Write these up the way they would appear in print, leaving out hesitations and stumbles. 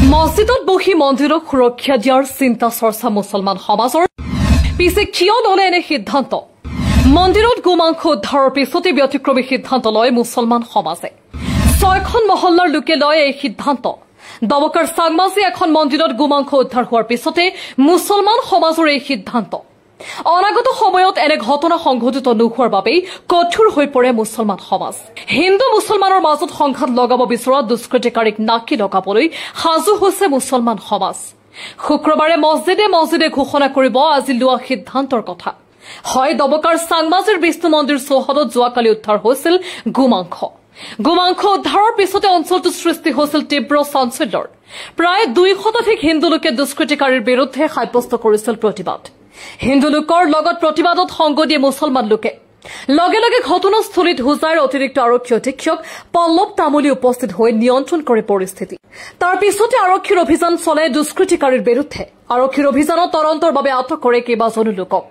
মছজিদত বহি মন্দিৰক সুৰক্ষা দিয়াৰ চিন্তা চৰ্চা মুছলমান সমাজৰ। পিছে কিয় ল'লে এনে সিদ্ধান্ত? মন্দিৰত গোমাংস উদ্ধাৰৰ পিছতে ব্যতিক্ৰমী সিদ্ধান্ত লয় মুছলমান সমাজে। 6খন মহল্লাৰ লোকে লয় এই সিদ্ধান্ত। ডবকাৰ চাংমাজি এখন মন্দিৰত গোমাংস উদ্ধাৰ হোৱাৰ পিছতে মুছলমান সমাজৰ এই সিদ্ধান্ত। অনাগত সময়ত এনে ঘটনা সংঘটিত নোহোৱাৰ বাবেই কঠোৰ হৈ পৰে মুছলমান সমাজ। হিন্দু মুছলমানৰ মাজত সংঘাত লগাব বিচৰা দুষ্কৃতিকাৰীক নাকি লগাবলৈ সাজু হৈছে মুছলমান সমাজ। শুক্ৰবাৰে মছজিদে মছজিদে ঘোষণা কৰিব আজি লোৱা সিদ্ধান্তৰ কথা। হয়, ডবকাৰ চাংমাজিৰ বিষ্ণু মন্দিৰ চৌহদত যোৱাকালি উদ্ধাৰ হৈছিল গোমাংস। গোমাংস উদ্ধাৰৰ পিছতে অঞ্চলটোত সৃষ্টি হৈছিল তীব্ৰ চাঞ্চল্যৰ। প্ৰায় 2 শতাধিক হিন্দু লোকে দুষ্কৃতিকাৰীৰ বিৰুদ্ধে সাব্যস্ত কৰিছিল প্ৰতিবাদ। হিন্দু লোকৰ লগত প্ৰতিবাদত সংগ দিয়ে মুছলমান লোকে। লগে লগে ঘটনাস্থলীত হোজাইৰ অতিৰিক্ত আৰক্ষী অধীক্ষক পল্লৱ তামুলী উপস্থিত হৈ নিয়ন্ত্ৰণ কৰে পৰিস্থিতি। তাৰ পিছতে আৰক্ষীৰ অভিযান চলে দুষ্কৃতিকাৰীৰ বিৰুদ্ধে। আৰক্ষীৰ অভিযানত তদন্তৰ বাবে আটক কৰে কেইবাজনো লোকক।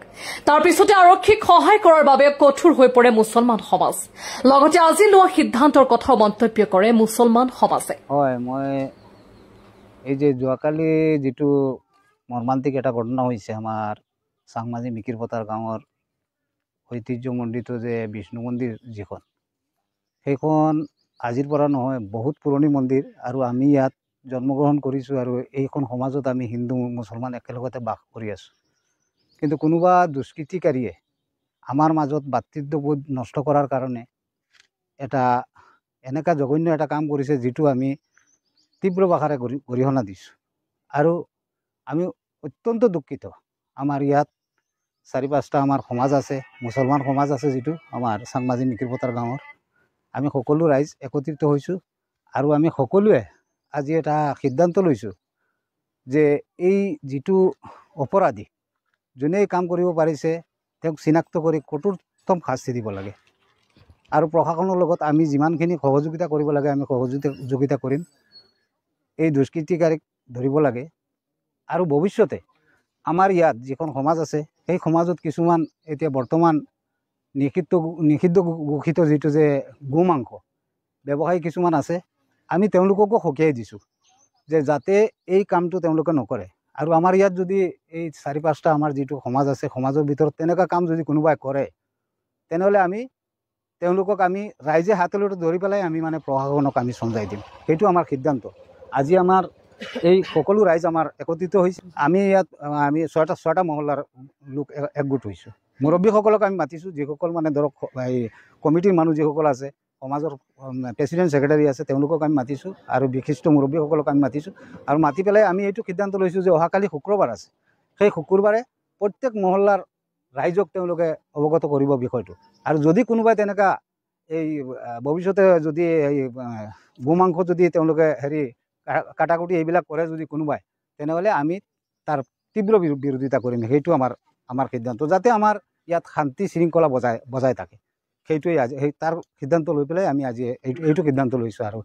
তাৰ পিছতে আৰক্ষীক সহায় কৰাৰ বাবে কঠোৰ হৈ পৰে মুছলমান সমাজ। লগতে আজি লোৱা সিদ্ধান্তৰ কথাও মন্তব্য কৰে মুছলমান সমাজে। হয়, মই এই যে যোৱাকালি যিটো মৰ্মান্তিক এটা ঘটনা হৈছে আমাৰ চাংমাজি মিকিৰপথাৰ গাঁৱৰ ঐতিহ্যমণ্ডিত যে বিষ্ণু মন্দিৰ যিখন, সেইখন আজিৰ পৰা নহয়, বহুত পুৰণি মন্দিৰ আৰু আমি ইয়াত জন্মগ্ৰহণ কৰিছোঁ আৰু এইখন সমাজত আমি হিন্দু মুছলমান একেলগতে বাস কৰি আছোঁ। কিন্তু কোনোবা দুষ্কৃতিকাৰীয়ে আমাৰ মাজত ভাতৃত্ববোধ নষ্ট কৰাৰ কাৰণে এটা এনেকুৱা জঘন্য এটা কাম কৰিছে, যিটো আমি তীব্ৰ ভাষাৰে গৰিহণা দিছোঁ আৰু আমি অত্যন্ত দুখিত। আমাৰ ইয়াত 4-5টা আমাৰ সমাজ আছে, মুছলমান সমাজ আছে, যিটো আমাৰ চাংমাজি মিকিৰপথাৰ গাঁৱৰ। আমি সকলো ৰাইজ একত্ৰিত হৈছোঁ আৰু আমি সকলোৱে আজি এটা সিদ্ধান্ত লৈছোঁ যে এই যিটো অপৰাধী, যোনে কাম কৰিব পাৰিছে, তেওঁক চিনাক্ত কৰি কঠোৰতম শাস্তি দিব লাগে আৰু প্ৰশাসনৰ লগত আমি যিমানখিনি সহযোগিতা কৰিব লাগে আমি সহযোগিতা কৰিম। এই দুষ্কৃতিকাৰীক ধৰিব লাগে আৰু ভৱিষ্যতে আমাৰ ইয়াত যিখন সমাজ আছে, সেই সমাজত কিছুমান এতিয়া বৰ্তমান নিষিদ্ধ ঘোষিত যিটো যে গো মাংস ব্যৱসায়ী কিছুমান আছে, আমি তেওঁলোককো সকীয়াই দিছোঁ যে যাতে এই কামটো তেওঁলোকে নকৰে। আৰু আমাৰ ইয়াত যদি এই 4-5টা আমাৰ যিটো সমাজ আছে, সমাজৰ ভিতৰত তেনেকুৱা কাম যদি কোনোবাই কৰে, তেনেহ'লে আমি তেওঁলোকক আমি ৰাইজে হাতে লোতে ধৰি পেলাই আমি মানে প্ৰশাসনক আমি চমজাই দিম। সেইটো আমাৰ সিদ্ধান্ত। আজি আমাৰ এই সকলো ৰাইজ আমাৰ একত্ৰিত হৈছে। আমি ইয়াত আমি ছয়টা মহল্লাৰ লোক একগোট হৈছোঁ। মুৰব্বীসকলক আমি মাতিছোঁ, যিসকল মানে ধৰক এই কমিটিৰ মানুহ যিসকল আছে, সমাজৰ প্ৰেচিডেণ্ট ছেক্ৰেটাৰী আছে, তেওঁলোকক আমি মাতিছোঁ আৰু বিশিষ্ট মুৰব্বীসকলক আমি মাতিছোঁ আৰু মাতি পেলাই আমি এইটো সিদ্ধান্ত লৈছোঁ যে অহাকালি শুক্ৰবাৰ আছে, সেই শুক্ৰবাৰে প্ৰত্যেক মহল্লাৰ ৰাইজক তেওঁলোকে অৱগত কৰিব বিষয়টো। আৰু যদি কোনোবাই তেনেকুৱা এই ভৱিষ্যতে যদি এই গোমাংস যদি তেওঁলোকে হেৰি কাটাকুটি এইবিলাক কৰে যদি কোনোবাই, তেনেহ'লে আমি তাৰ তীব্ৰ বিৰোধিতা কৰিম। সেইটো আমাৰ সিদ্ধান্ত, যাতে আমাৰ ইয়াত শান্তি শৃংখলা বজাই থাকে। সেইটোৱেই আজি সেই তাৰ সিদ্ধান্ত লৈ পেলাই আমি আজি এইটো সিদ্ধান্ত লৈছোঁ আৰু